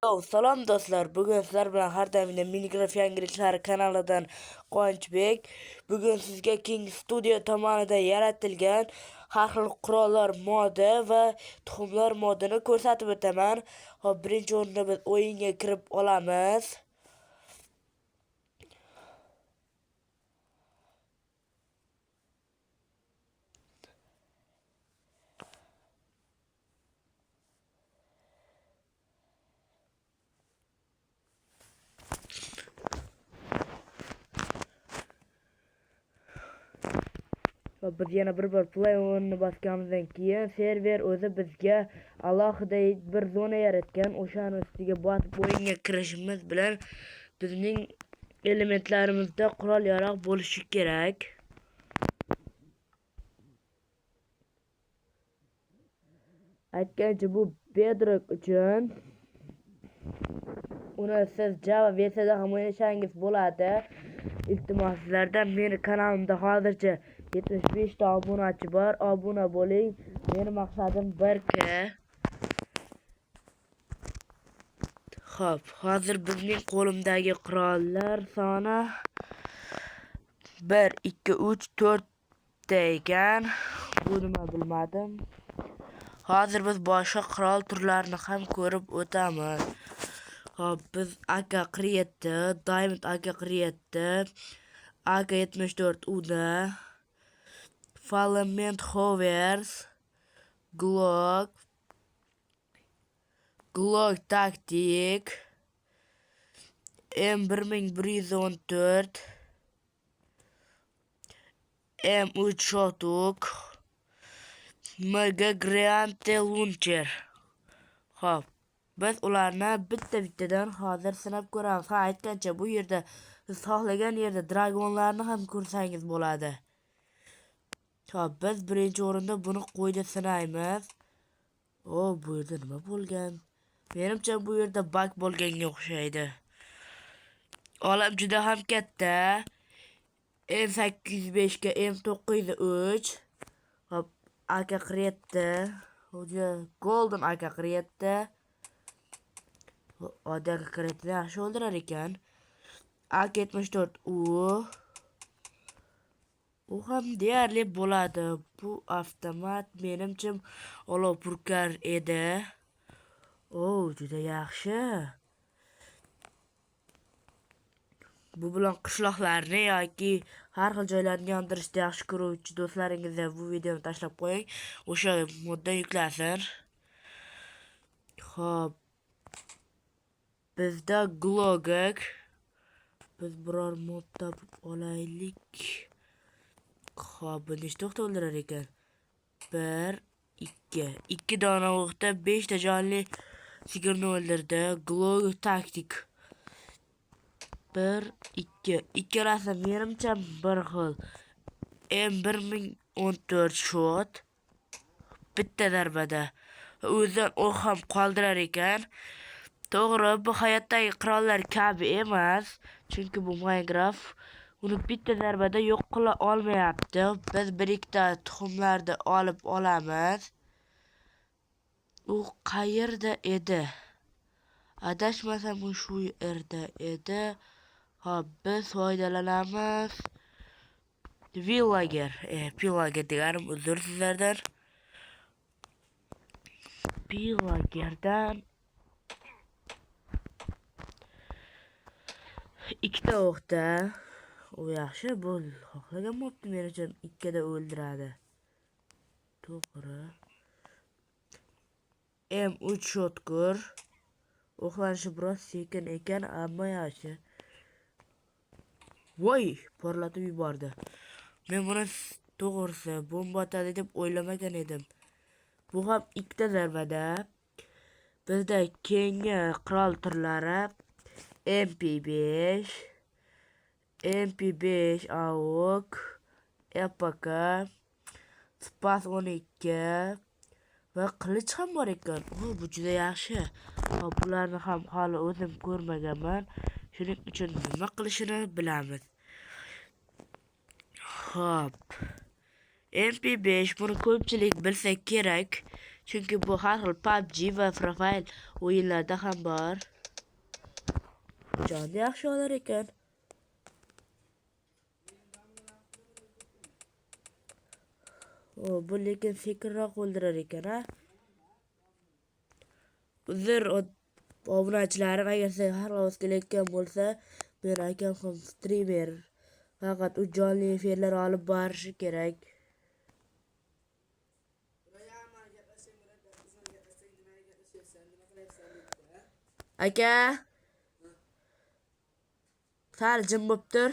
Salom do'stlar. Bugun sizlar bilan har doimgidek Minecraft yangiliklari kanalidan Quvonchbek. Bugun sizga King Studio tomonidan yaratilgan har xil qurollar modi va tuxumlar modini ko'rsatib o'taman. Xo'p, birinchi o'rinda biz o'yinga kirib olamiz. Va biz yana bir bor play o'yinini bosganimizdan keyin server o'zi bizga alohida bir zona yaratgan. O'shani ustiga bosib o'yinga kirishimiz bilan bizning elementlarimizda qurol-yarog' bo'lishi kerak. Aytgancha, bu Bedrock uchun. Uni siz Java versiyada ham o'ynashangiz bo'ladi. Iltimos sizlardan, meni kanalimda hozircha 75 ta obunachi bor. Obuna bo'ling. Meni maqsadim 1K. Xo'p, hozir bizning qo'limdagi qurollar soni 1 2 3 4 ta ekan. Bu nima bilmadim. Hozir biz boshqa qurol turlarini ham ko'rib o'tamiz. Xo'p, biz AK-47, Diamond AK-47, AK-74 UDA, Falament Hovers, Glock, Glock Taktik, M1114, M3 Shotuk, MG Grante Launcher. Xo'p, biz ularni bitta-bittadan hozir sinab ko'ramiz. Ha, aytgancha, bu yerda siz xohlagan yerda dragonlarni ham ko'rsangiz bo'ladi. Xo'p, biz birinchi o'rinda buni qo'yda sinaymiz. O, bu yerda nima bo'lgan? Menimcha, bu yerda bug bo'lganga o'xshaydi. Olam juda ham katta. M805 ga M903. Xo'p, AK-47. O'ja Golden AK-47. Oddiy AK-47 yaxshi o'ldirar ekan. AK-74 U. U ham deyarli bo'ladi. Bu avtomat menimcha olov purkar edi. O, juda yaxshi. Bu bilan qishloqlarni yoki har xil joylarni yondirishni yaxshi ko'ruvchi do'stlaringizga bu videoni tashlab qo'ying. O'sha moddan yuklasin. Xo'p. Bizda Glock. Biz biror mod topib olaylik. Xo'p, bu nechta o'qda o'ldirar ekan? 1 2. 2 dona o'qda 5 ta jonli sigirni o'ldirdi. Glock taktik. 1 2. Ikkalasi menimcha bir xil. M1014 shot. Bitta zarbada. O'zidan o'q ham qoldirar ekan. To'g'ri, bu hayotdagi qurollar kabi emas, chunki bu Minecraft uni bitta zarbada yo'q qila olmayapti. Biz bir ikkita tuxumlarni olib olamiz. U qayerda edi? Adashmasam u shu yerda edi. Xo'p, biz foydalanamiz. Villager, villager deganim, uzr sizlardan. Villagerdan ikkita o'qda. U yaxshi, bu xohlagan mobni menimcha ikkada o'ldiradi. To'g'ri. M3 shotgur. O'qlanishi biroz sekin ekan, ammo yaxshi. Voy, porlatib yubordi. Men buni to'g'risi bomba otadi deb o'ylamagan edim. Bu ham ikkita zarbada. Bizda keyingi qurol turlari MP5, MP5 AUK, EPK, Spas 12 va qilich ham bor ekan. O, bu juda yaxshi. Hop, bularni ham hali o'zim ko'rmaganman. Shuning uchun nima qilishini bilamiz. Xo'p. MP5 buni ko'pchilik bilsa kerak. Chunki bu har xil PUBG va Free Fire o'yinlarida ham bor. Jonni yaxshi olar ekan. O, bu lekin sekinroq o'ldirar ekan, ha? Uzr, obunachilarim, agar sizga har ovoz kelayotgan bo'lsa, men akam ham streamer. Faqat u jonli efirlar olib borishi kerak. Aka, sal jim bo'lib tur.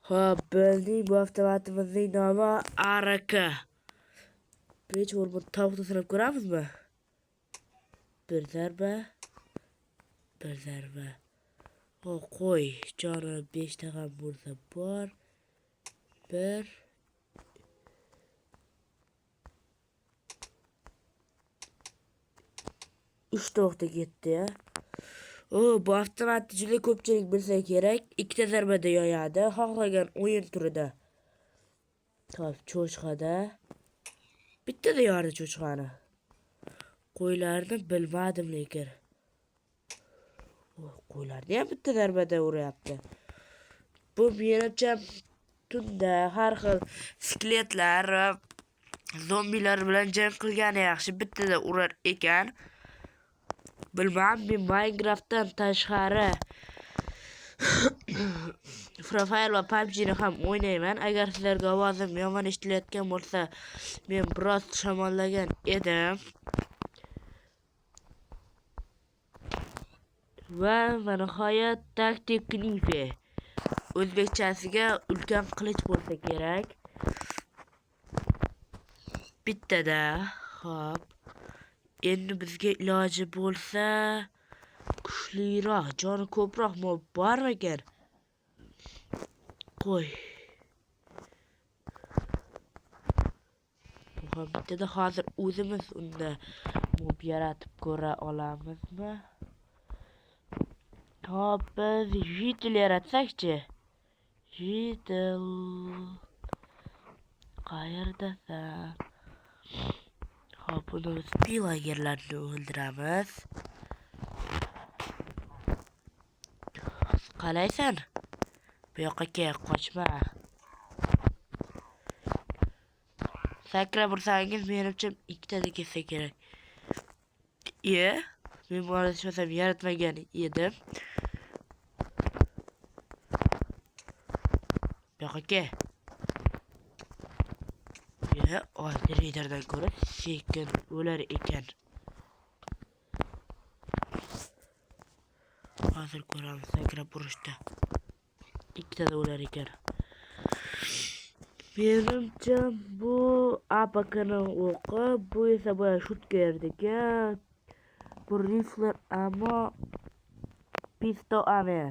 Xo'p, bizning bu avtomatimizning nomi ARK. Birinchi bo'lib bu tovuqni sinab ko'ramizmi? Bir zarba. Bir zarba. O, qo'y, joni 5 ta ham bo'lsa bor. 1 3 ta o'qda ketdi ya. O, bu avtomatni juda ko'pchilik bilsa kerak. 2 ta zarbada yoyadi, xohlagan o'yin turida. Top, cho'chqada. Bittada yordi cho'chqani. Qo'ylarni bilmadim lekin. O, qo'ylarni ham bitta zarbada uryapti. Bu menimcha tunda har xil skeletlar va zombilar bilan jang qilgani yaxshi, bittada urar ekan. Bilmam, men Minecraftdan tashqari Free Fire va PUBG'ni ham o'ynayman. Agar sizlarga ovozim yomon eshitilayotgan bo'lsa, men biroz shamollagan edim. Va nihoyat taktik knife. O'zbekchasiga ulkan qilich bo'lsa kerak. Bittada. Xo'p. Endi bizga iloji bo'lsa kuchliroq, joni ko'proq mob bormikan? Qo'y. Bu ham bittada hozir o'zimiz unda mob yaratib ko'ra olamizmi? Hop, biz jitel yaratsakchi? Jitel qayerdasan? Hop, buni biz pilagerlarni o'ldiramiz. Qalaysan? Bu yoqqa kel, qochma. Sakrab ursangiz menimcha ikkitada ketsa kerak. Men bu arada hech yaratmagan edim. Bu yoqqa kel. Oddiy ko'ra sekin o'lar ekan. Hozir ko'ramiz sakrab urishda. Ikkitada o'lar ekan. Menimcha bu APKni o'qi, bu esa boya shutkerdiki. Bu rifler ammo pisto ame.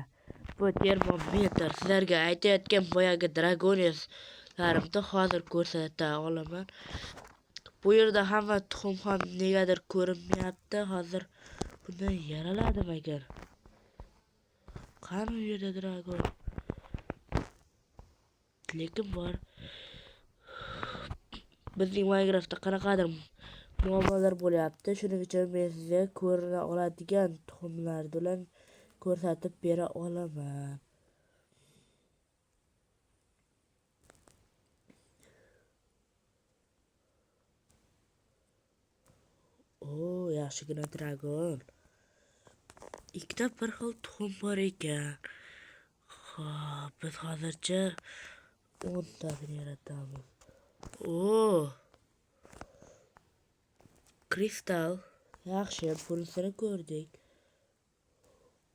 Bu termometr. Sizlarga aytayotgan boyagi dragoneslarimni hozir ko'rsata olaman. Bu yerda hamma tuxum ham negadir ko'rinmayapti. Hozir bundan yaraladim agar. Qani u yerda dragon? Lekin bor. Bizning Minecraftda qanaqadir muammolar bo'lyapti. Shuning uchun men sizga ko'rina oladigan tuxumlar bilan ko'rsatib bera olaman. O, yaxshigina dragon. Ikkita bir xil tuxum bor ekan. Xo'p, biz hozircha 10 tasini yaratamiz. O! Kristal. Yaxshi, bunisini ko'rdik.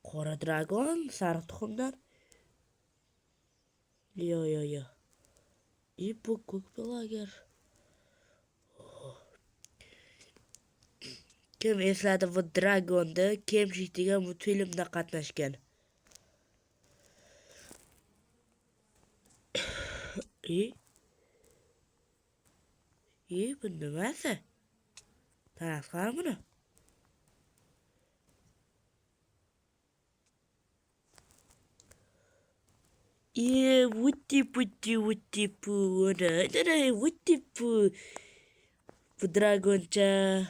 Qora dragon, sariq tuxumdan. Yo, yo, yo. I bu ko'k pilager. Kim esladi bu dragonni? Kemshik degan multfilmda qatnashgan. Bu nimasi? Tanasi qani buni? Vutti putti vutti pu. Vutti pu. Bu dragoncha.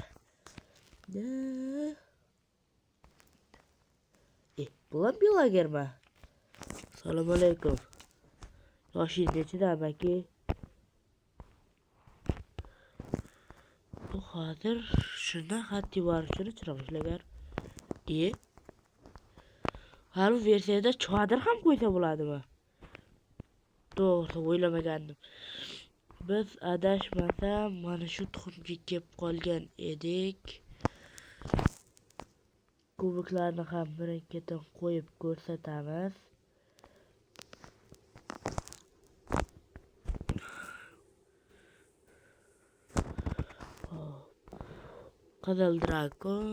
Bu ham blogermi? Assalomu alaykum. Yoshingiz nechida, amaki? Bu hozir shundan xat yuborishini chiroq ishlagan. Hali bu versiyada chodir ham qo'ysa bo'ladimi? To'g'ri, o'ylamagandim. Biz adashmasam mana shu tuxumga kelib qolgan edik. Kubiklarni ham birin-ketin qo'yib ko'rsatamiz. Qizil dragon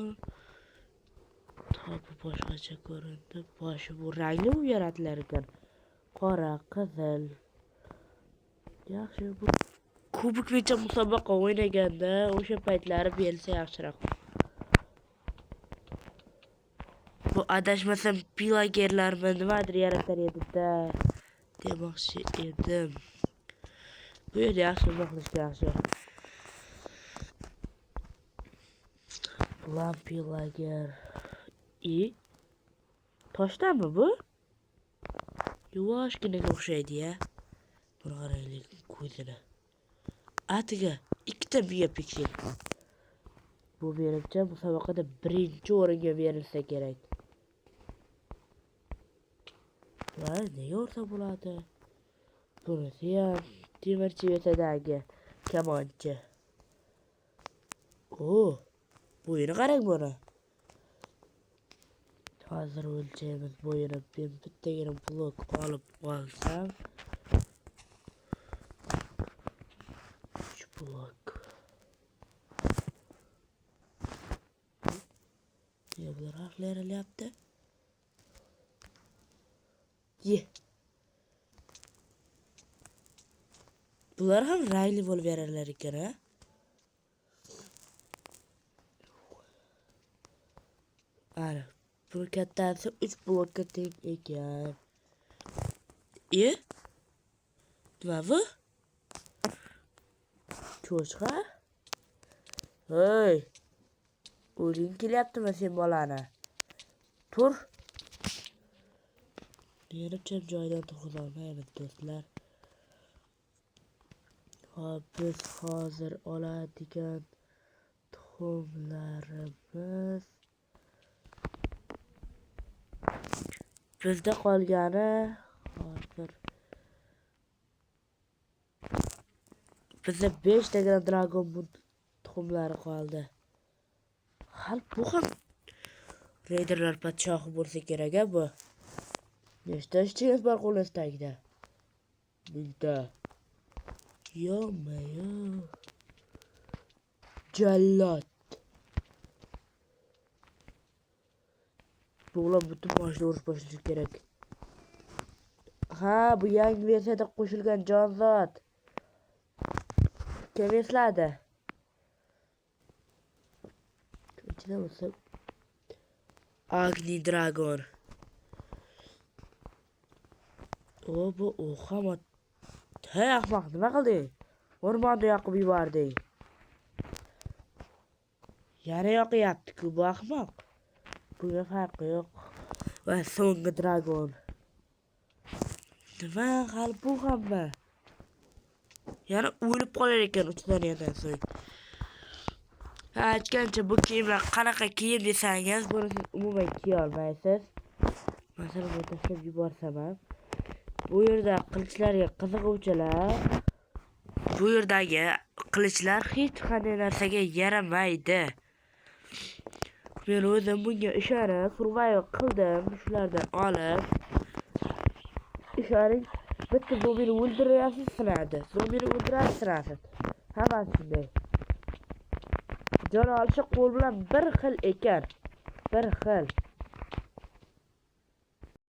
topi boshqacha ko'rindi. Boshi bu rangli bu yaratilar ekan. Qora, qizil. Yaxshi, bu kubik necha musobaqa o'ynaganda o'sha paytlari berilsa yaxshiroq. Bu adashmasam pilagerlarmi nimadir yaratar edi-da demoqchi edim. Bu yerda yaxshi nima qilishga yaxshi. Bulan pilager. Toshdanmi bu? Yuvoshginaga o'xshaydi-ya. Buni qaraylik ko'zini. Atiga ikkita megapiksel. Bu menimcha musobaqada birinchi o'ringa berilsa kerak. Va nega ursa bo'ladi? Bunisi ham temirchi yo'tadagi kamonchi. Bo'yini qarang buni. Hozir o'lchaymiz bo'yini. Men bittagina blok olib olsam 3 blok. Nega bular harflar yaralyapti? Ye. Bular ham rangli bo'lib yaralar ekan, ha? Ana, bu kattasi 3 blokka teng ekan. Nima bu? Cho'chqa? Hey! O'lging kelyaptimi sen bolani? Tur. Menimcha joydan turg'iza olmaymiz do'stlar. Hop, biz hozir oladigan tuxumlarimiz bizda qolgani hozir bizda 5 tagina dragon tuxumlari qoldi. Hali bu ham reyderlar podshohi bo'lsa kerak-a bu. Nechta ishchingiz bor qo'lingiz tagida? Bitta. Yo-mayo. Jallod. Bu bilan butun boshida urush boshlashi kerak. Ha, bu yangi versiyada qo'shilgan jonzot. Kim esladi? Ichida bo'lsa Agni Dragon. Bu ham hey ahmoq, nima qilding? O'rmonni yoqib yubording. Yana yoqyapti-ku bu ahmoq. Bunga farqi yo'q. Va so'nggi dragon. Nima hali bu hamma? Yana o'lib qolar ekan 3 soniyadan so'ng. Ha, aytgancha bu kiyimlar qanaqa kiyim desangiz, buni siz umuman kiya olmaysiz. Masalan, bu tashlab yuborsam ham. Bu yerda qilichlarga qiziquvchilar, bu yerdagi qilichlar hech qanday narsaga yaramaydi. Men o'zim bunga ishonib, survival qildim, shulardan olib. Ishoning, bitta zombini o'ldirasiz, sinadi. Zombini o'ldirasiz, sinasiz. Hammasi shunday. Jon olishi qo'l bilan bir xil ekan. Bir xil.